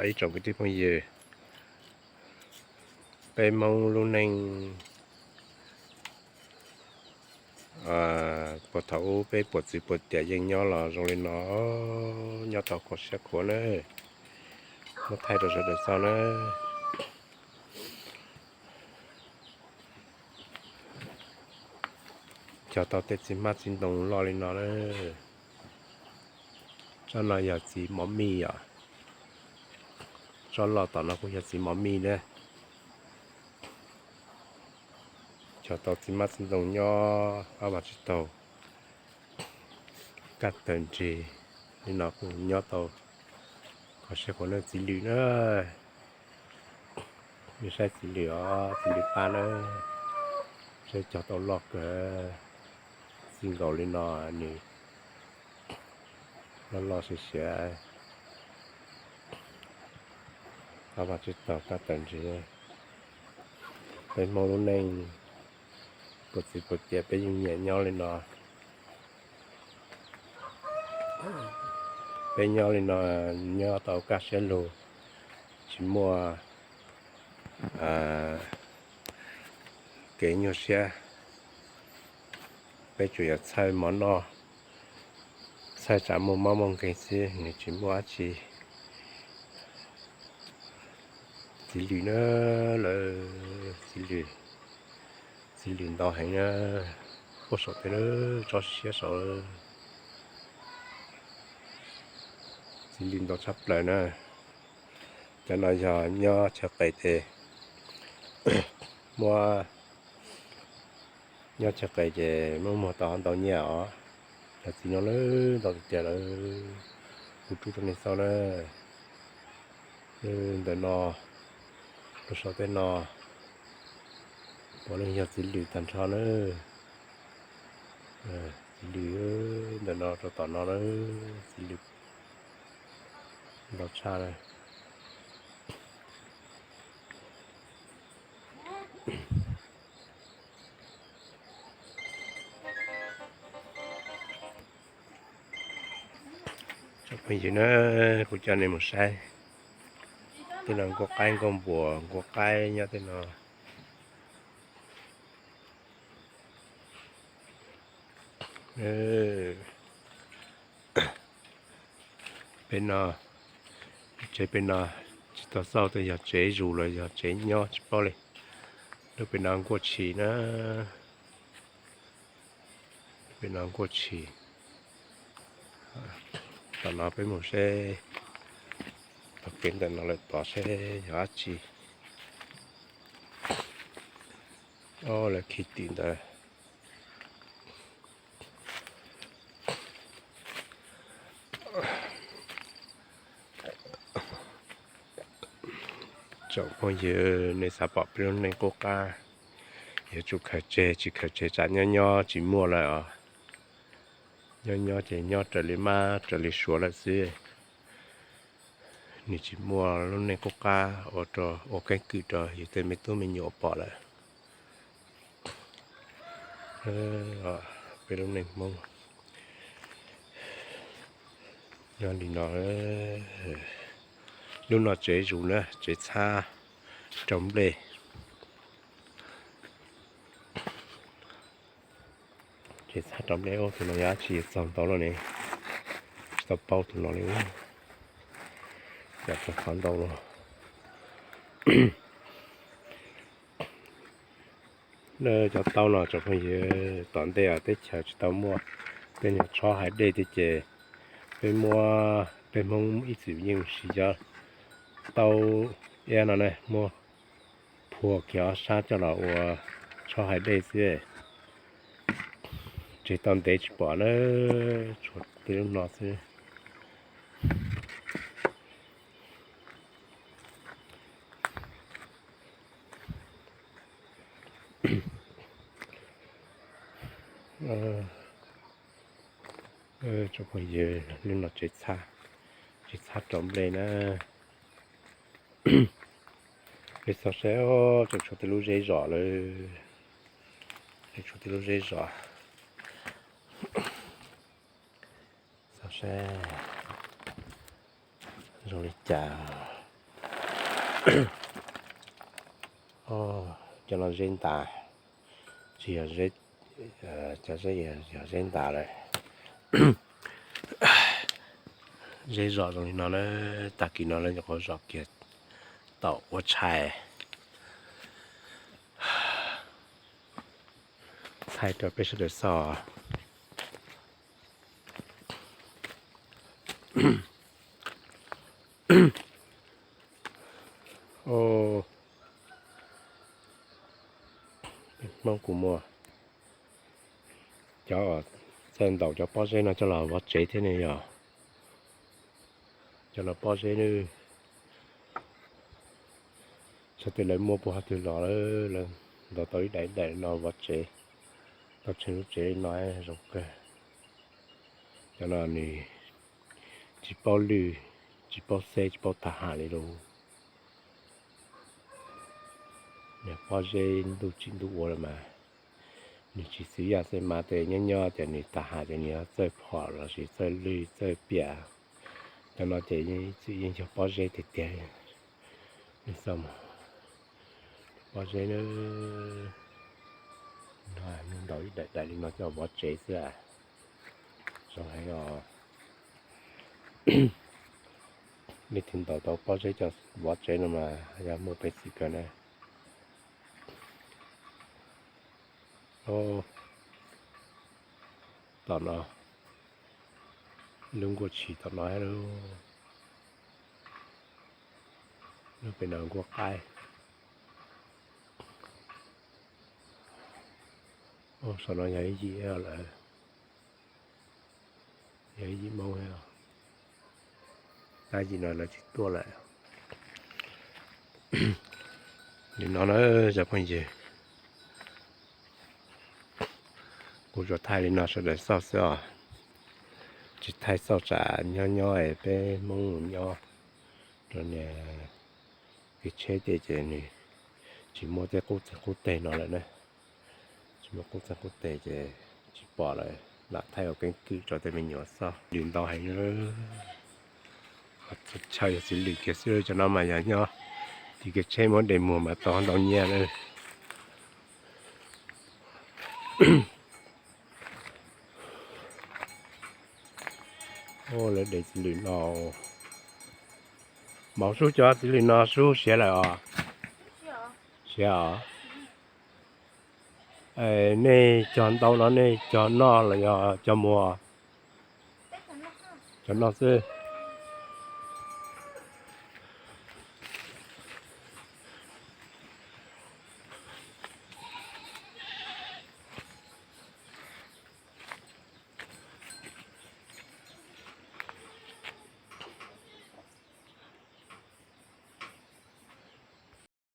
Ib tsoom kwv tij phooj ywg, peb Hmoob lub neej puag thaum ub peb puas txwv puas tiam yeej nyob los zoo li no, nyob tau kho siab khuav na, muab thaij rau sawv daws txog na. Cog tau tej txiv hmab txiv ntoo loj li no na. Tsob no yog txiv mov mij os. Tsob loj tom no kuj yog txiv mov mij na. Cog tau txiv hmab txiv ntoo nyob, pab vam tsis taug kaj tawg ntsis li no kuj nyob tau kho siab khuav na. Txiv lwm na, nej saib txiv lwm os, txiv lwm pab na, saib cog tau loj kawg, txij nkaus li no nws loj loj siav siav, pab vam tsis taug kaj tawg ntsis. Peb Hmoob lub neej puas txwv puas tiam peb yeej nyiam nyob li no. Peb nyob li no nyob tau kaj siab lug, tsis muaj kev nyuaj siab. Peb tsuas yog txhawj mov noj, txhawj tsam muaj mob muaj nkeeg xwb, nws tsis muaj dab tsi. Txiv lwm na, lawv txiv lwm, txiv lwm ntau heev na, puag saum tej na, tsob siab saud. Txiv lwm ntau tshaj plaws na. Cov no yog nyob chaw qis ces muab, nyob chaw qis ces muab muag tau ntau nyiaj os. Cov txiv no lawm ntau tiag tiag lawm, kuv rub rau nej xauj na. Ntawm no, rau saum tej no, puav leej yog txiv lwm tag nrho na. Txiv lwm ntawm no rau tom no na, txiv lwm ntau tshaj na. Tsoom phooj ywg na, kuv coj nej mus saib tej no, nkuaj qaib nkuaj npuas nkuaj qaib nyob tej no. Peb no, tsev peb no tsis tau xauj tias yog tsev zus los yog tsev nyob tsis paub li. Lub pem no nkuaj tshis na, pem no nkuaj tshis. Tom no peb mus seb, tom kev ntawm no lawm tod seb yog dab tsi. Ob, lawv khi tim ntawd. Tsoom phooj ywg, nej xav pom peb lub neej qub qab, yuav tsum khaws tseg, tsis khaws tseg tsam nyob nyob tsis muaj lawm os. Nyob nyob ces nyob raws li mab raws li suav lawm xwb. Nws tsis muaj lub neej qub qab ua rau, ua keeb kwm rau yus tej me tub me nyuam pom lawm. Peb lub neej Hmoob nyob li no. Lub no tsev zus na, tsev txhab rau nplej. Tsev txhab rau nplej. Tus no yog dab tsi txog ntau lawm ne, tsis tau paub tus no li. Yam txog qhov ntau los. Cov taub no tsoom phooj ywg, tom ntej teb chaws tsis tau muaj tej nyuag tshob hais dej thiab ces peb muab, peb Hmoob ib txwm yeej siv cov taub iab no ne muab phua kiag ob sab coj los ua tshob hais dej xwb. Tsev tau ntev tsis pom na, tshuav tej lub no xwb. Tsoom phooj ywg, lub no tsev txhab, tsev txhab rau nplej na. Peb xauj saib, tseem tshuav tej lub zeb zos lawm, tseem tshuav tej lub zeb zos. Xauj saib zoo li cas. Cov no zeb ntas, tsis yog zeb, cov zeb yog zeb ntas lawm. Zeb zom zoo li no na, tag kis no lawv nyuam qhuav zom kiag tau ua tshais thaij rau peb sawv daws xauj. Hmoob kuv muaj cov txawj ntaus cov pob zeb no coj los vov tsev thiab ne yog. Cov no pob zeb ne, xyov tias lawv muaj puag twg los lawm, lawv ntaus tau ib daim ib daim no vov tsev, tau tsheej lub tsev li no zoo kawg. Cov no nws tsis paub lwj, tsis paub xeb, tsis paub tag ham li lauj. Nws pob zeb ntuj tsim ntuj ua lawm mas nws tsis xwm yam xwb mas, tes nyob nyob ces nws tag ham ces nws yuav txawj phom lossis txawj lwj txawj piam. Cov no ces yeej txwm yeej yog pob zeb tiag tiag. Nws xauj mas, pob zeb na, nws ntaus ib daim daim li no coj vov tsev xwb. Zoo heev os. Leej twg ntaus tau pob zeb coj vov tsev no mas yog muaj peev xwm kawg na. Tom no, lub nkuaj tshis tom no, lub pem no nkuaj qaib. Saum no yog ib yim lawm, yog ib yim Hmoob, tab yim no lawv tsis tuaj lawm. Li no na cov phooj ywg, kuv tsuas thaij li no sawv daws xauj xwb os, tsis thaij xauj tsam nyob nyob peb Hmoob mus nyob rau niag kev tsheb ces ces nws tsis muaj tej qub txeeg qub teg no lawm na. Tsis muaj qub txeeg qub teg ces tsis pom lawm, lam thaij ua keeb kwm rau tej me nyuam xauj. Lwm ntau heev, chaw yog txiv lwm kiag xwb, cov no mas yog nyob tim kev tsheb muab de muag mas tau ntau nyiaj na. Lawv de txiv lwm no, maum sub cov txiv lwm no sub siav lawm os? Siav os. Nej cog ntau no nej cog noj los yog cog muag? Cog noj xwb.